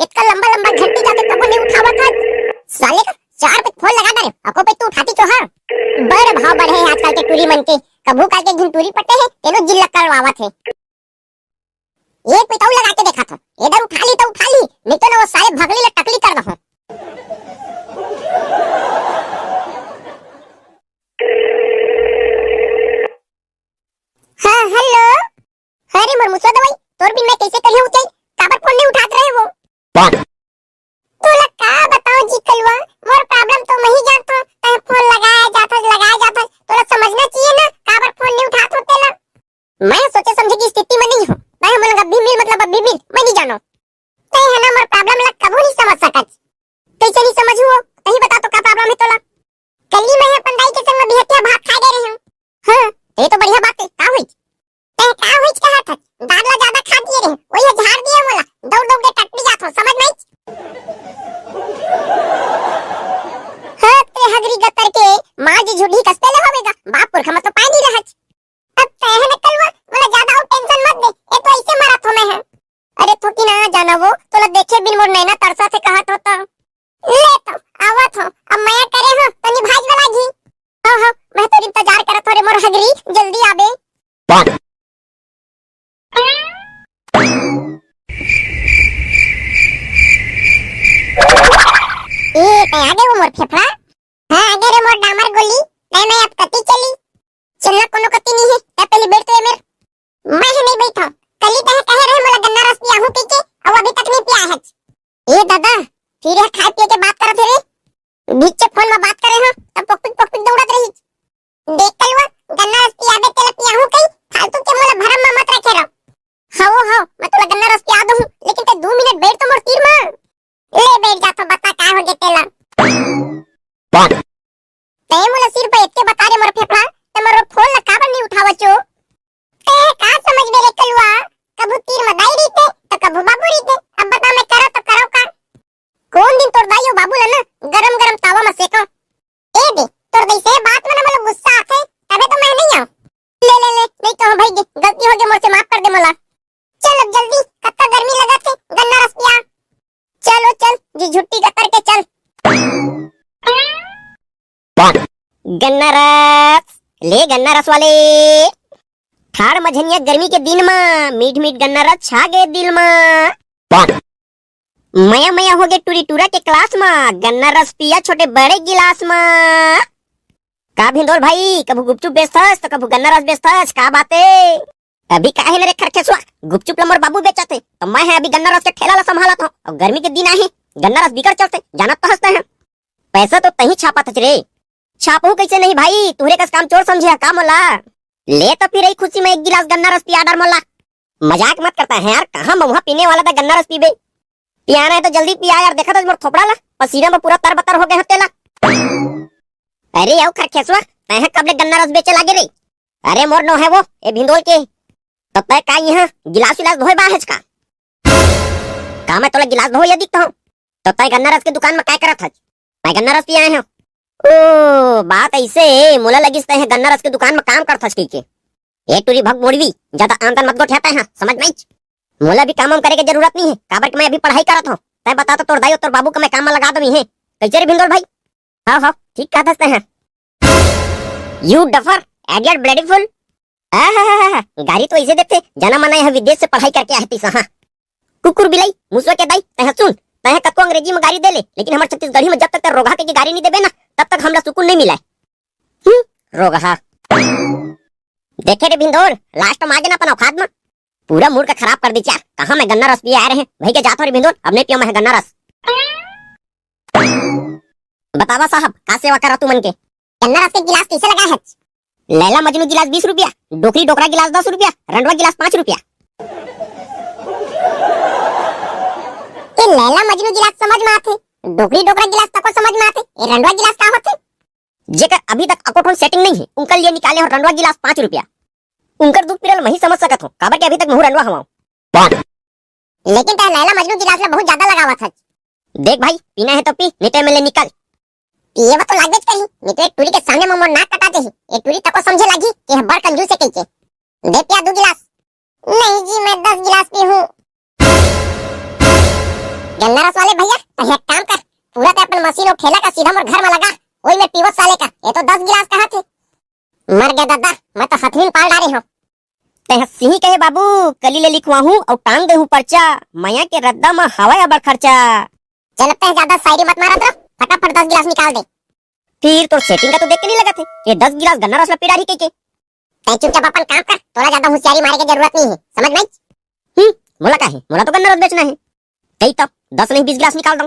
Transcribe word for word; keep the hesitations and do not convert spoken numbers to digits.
इतका लंबा लंबा घंटी जाके कबो नहीं उठावत हस। साले का चार पे फोन लगा डारे, अको पे तू उठाती क्यों है? बड़ भाव बढ़े हे आजकल के टूरी मन के। कभू काल के एक झन टूरी पटे हे, तेनो जिन लक्कड़वावत हे। एक पिताऊ लगा के देखा था, इधर उठा ली तो उठा ली, नहीं तो ना वो साले भगली ले टकली कर दहो। हाँ, हेलो। अरे मोर मुसवा दवाई, तोर बिन मैं कैसे करियो उठई? काबर फोन नहीं उठात रहे वो? तोला का बताओ जी कलुआ, मोर problem तो मैं ही जानत हूँ। तैं फोन लगाए जात हस, लगाए जात हस, तोला समझना चाहिए ना, काबर फोन नहीं उठात हो तेला। मैं सोचे समझे की स्थिति में नहीं हूँ। तैं मोला अभी मिल, मतलब अभी मिल, मैं नहीं जानो। तैं है ना मोर problem ला कबू नहीं समझ सकत। कैसे नहीं समझ हुओ? तही बता तो का problem है तोला? कल्ली मैं अपन दाई के संग में बिहटिया भात खा गए रहे हूँ। हाँ, ये तो बढ़िया बात है। का हुई? तैं का हुई कहा था? दाल ला ज्यादा खा दिए रहे, वही झाड़ दिए मोला। दौड़ दौड़ के टट्टी जात हो, समझ नहीं? हाँ, ते हगरी गतर के माँ जी झुढ़ी कस्ते ले होवेगा। बाप पुरखा में तो पानी रहच। अब तैं है न कलुआ, मोला ज्यादा अउ tension मत दे, ये तो ऐसे मरत हो मैं है। अरे थोकी ना जाना वो, तोला देखे बिन मोर नैना तरसा थे कहत होता। ले तो, आवत हो, अब मया करे हो, तो निभाज वाला घी। हो, हो, मैं तोर इंतजार करत हो रे मोर हगरी, जल्दी आबे। ए, तैं आगे वो मोर फेफड़ा? हाँ, आगे रे मोर डामर गोली, मैं, मैं अब कती चली? चलना कोनो कती नहीं है, तैं पहली बैठ तो ये मेर। मैं ही नहीं बैठा, कल्ली तैं कहे रहे मोला गन्ना रस पियाहू कह के, अब अभी तक नहीं पिया है। ए दादा, फिर यह खाए पिए के बात करत हे रे? बीच से फोन में बात करे हो, तब पोकपिक पोकपिक दौड़त रही। देख कलुआ, गन्ना रस पियाबे तेला पियाहू कही, फालतू के मोला भरम में मत रखे रहो। हवो, हव, मैं तोला गन्ना रस पिया दूँ, लेकिन तैं दू मिनट बैठ तो मोर तीर में। ले बैठ जा तो बता का हो गे तेला। तैं मोला सिर्फ एतके बता रे मोर फेफड़ा, तैं मोर फोन ला काबर नहीं उठावत हो? तैं का समझ बे रे कलुआ, कभू तीर में दाई रहिथे, तो कभू बाबू रहिथे। अब बता मैं करा तो करो का? कौन दिन तोर दाई अउ बाबू ला ना गरम गरम तावा में सेको। ए दे, तोर दाई से बात में ना मोला गुस्सा आथे, तबे तो मैं नहीं आऊँ। ले, ले, ले, नहीं कहूँ भाई, गलती हो गई मोर से, माफ कर दे मोला। चल अब जल्दी, कत्ता गर्मी लगत हे, गन्ना रस पिया। चलो चल, जी झुट्टी कतर के चल। गन्ना रस, ले गन्ना रस वाले। ठाड़ मझनिया गर्मी के दिन मा, मीठ मीठ गन्ना रस छा गे दिल मा। मया मया हो गे टूरी टूरा के class मा, गन्ना रस पिया छोटे बड़े गिलास मा। का भिंदोल भाई, कभू गुपचुप बेचथस तो कभू गन्ना रस बेचथस, का बाते? अभी काहे न रे खरखेसुआ, गुपचुप ल मोर बाबू बेचत हे, तो मैं ह अभी गन्ना रस के ठेला ल संभालत हूँ, अउ गर्मी के दिन आही, गन्ना रस बिकट चलथे, जानत तो हस तैं ह। पैसा तो तही छापत हच रे। छापहू कैसे नहीं भाई, तुहरे कस काम चोर समझे ह का मोला? ले तो फिर यही खुशी में एक गिलास गन्ना रस पिया डर मोला। मजाक मत करता है यार, कहाँ महुआ पीने वाला था गन्ना रस पीबे? पियाना है तो जल्दी पिया यार, देखत हस मोर थोपड़ा ला, पसीना में पूरा तरबतर हो गए हते ला। अरे अउ खरखेसुआ, तैं ह कब ले गन्ना रस बेचे लागे रे? अरे मोर नो है वो, ए भिंदोल के। तो तैं का यहाँ गिलास विलास धोए बा हेच का? का मैं तोला गिलास धोए दिखता हूँ? तो तैं गन्ना रस के दुकान में काय करत हच? मैं गन्ना रस पिए आए हूँ। ओ, बात ऐसे, मोला लगिस तैं ह गन्ना रस के दुकान में काम करत हच कहिके। ए टूरी भग मोड़वी, ज्यादा आमदन मत गोठिया तैं ह, समझ में आइच? मोला भी काम वाम करे के जरूरत नहीं है, काबर कि मैं अभी पढ़ाई करत हूँ। तैं बता तो तोर दाई अउ तोर बाबू का मैं काम में लगा दमी है। कैसे रे भिंदोल भाई? हाँ, हाँ, ठीक कहत हस तैं ह। You duffer, idiot, bloody fool। आहाहाहा, गारी तो ऐसे देते, जना मना यहाँ विदेश से पढ़ाई करके आए तीस, हाँ। कुकुर बिलाई, मुसवा के दाई, तैं ह सुन, तैं ह कतको अंग्रेजी में गारी दे ले, लेकिन हमर छत्तीसगढ़ी में जब तक तैं रोगहा के गारी नहीं देबे ना, तब तक हमला सुकून नहीं मिले। हम्म, रोगहा। देखे रे भिंदोल, last में आ गे ना अपन औकात में। पूरा मूड का खराब कर दी क्या? कहाँ मैं गन्ना रस पिए आए रहे, वही के जात हो रे भिंदोल, अब नहीं पियो मैं गन्ना रस। बतावा साहब, का सेवा करा तुमन के? गन्ना रस के गिलास कैसे लगा है? लैला मजनू गिलास बीस रुपया, डोकरी डोकरा गिलास दस रुपया, रंडवा गिलास पाँच रुपया। ये लैला मजनू गिलास समझ में आथे, डोकरी डोकरा गिलास तको समझ में आथे, ये रंडवा गिलास का होथे? जेकर अभी तक अकोठन setting नहीं है, उनकर लिए निकाले हो रंडवा गिलास पाँच रुपया। उनकर दुख पीड़ा ल मैं ही समझ सकत हूँ, काबर के अभी तक महू रंडवा हवाऊँ। लेकिन तैं लैला मजनू गिलास ला बहुत ज्यादा लगावत हच। देख भाई, पीना है तो पी, नहीं तो एमे ले निकल। पिए बर तो लागबेच करही, नहीं तो एक टूरी के सामने में मोर नाक कटा जाही। ये टूरी तको समझे लागी कि यह बड़ कंजूस है कहिके। दे पिया दू गिलास। नहीं जी, मैं दस गिलास पीहूँ। गन्ना रस वाले भैया, तैं एक काम कर, पूरा तैं अपन मशीन अउ ठेला का सीधा मोर घर में लगा, ओही में पीवत साले का, ये तो दस गिलास कहा थे। मर गया दादा, मैं तो हथनीन पाल डारे हूँ। तैं ह सिही कहे बाबू, कली ले लिखवाहूँ अउ टांग देहूँ पर्चा, मया के रद्दा म हवय अबड़ खर्चा। चल अब तैं ज्यादा शायरी मत मारत रह, फटाफट दस गिलास निकाल दे। फिर तोर सेटिंग का तो देख के नहीं लगत हे, ये दस गिलास गन्ना रस ला पी डारही कहिके। तैं चुपचाप अपन काम कर, तोला ज्यादा होशियारी मारे के जरूरत नहीं है, समझ में? हम्म, मोला का है, मोला तो गन्ना रस बेचना है। कही तो दस नहीं बीस गिलास निकाल दो।